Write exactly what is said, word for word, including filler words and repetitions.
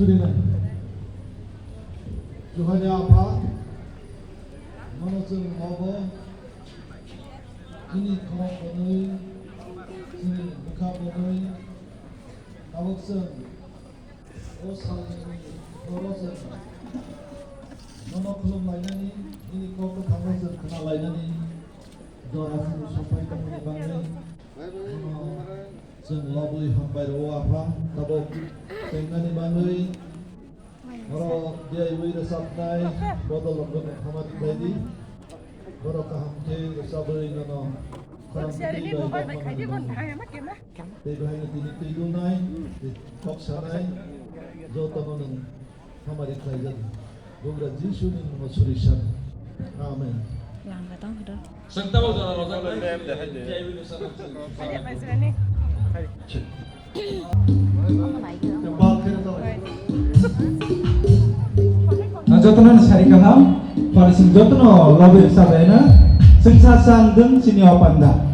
Surinai. Juhani Apha, nono chwng obo chini khorok hwnwi, chini bwkha hwnwi, tabuk chwng o salni horo chwng nono khulum lainani, nini kok kwthangno chwng khna lainani jora chwng sopai tongmani bagwi nono chwng lobwi hambai rwo, Apha, tabuk chengnani bagwi. Oro diyaui rwchapnai bodol rokno hamari khlai di. Borok kaham khe rwchabwi nono khorang twi bai tongmani bagwi. Tei bahai no tini twi dunai, tei kok sanai, jotono nwng hamari khlai jani. Bugra Jisu ni mungo suri san. Amen. Lama tong hwdo. Sengtabo jora rojak nai. Na jotono ni sari kaham, pari sing jotono lobby sajaina, sengsa sang deng sini opanda.